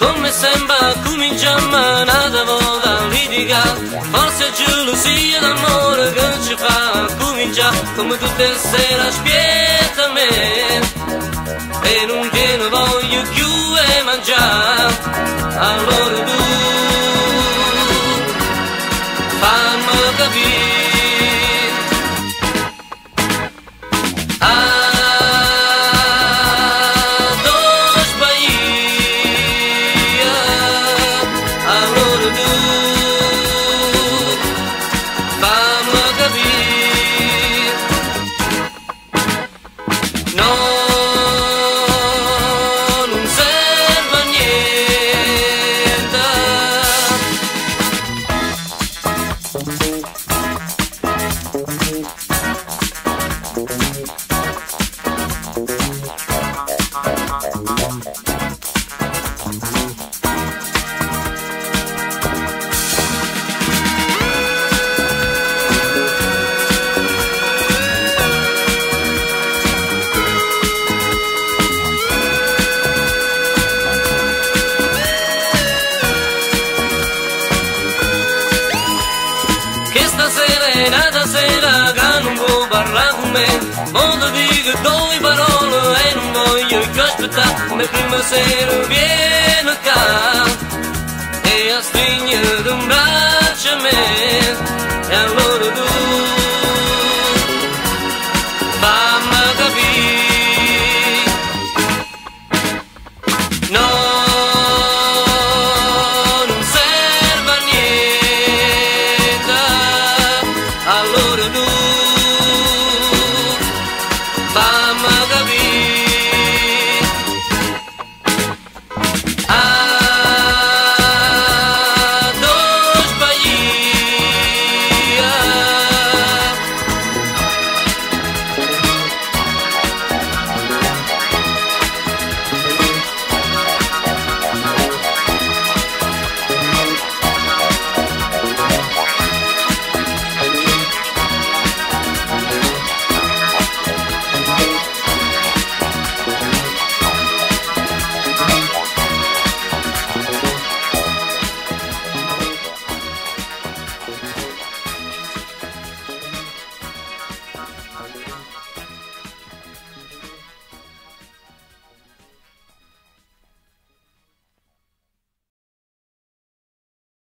Come sembra cominciamo un'altra volta a litigare. Forse è gelosia d'amore che ci fa cominciare. Come tutte le sere aspetta me e non te ne voglio più e mangiare. Allora tu fammi capire. Sera che non può parlare con me, voglio dire due parole e non voglio più aspettare. Come prima sera vieni qua e a stringere un braccio a me, e allora tu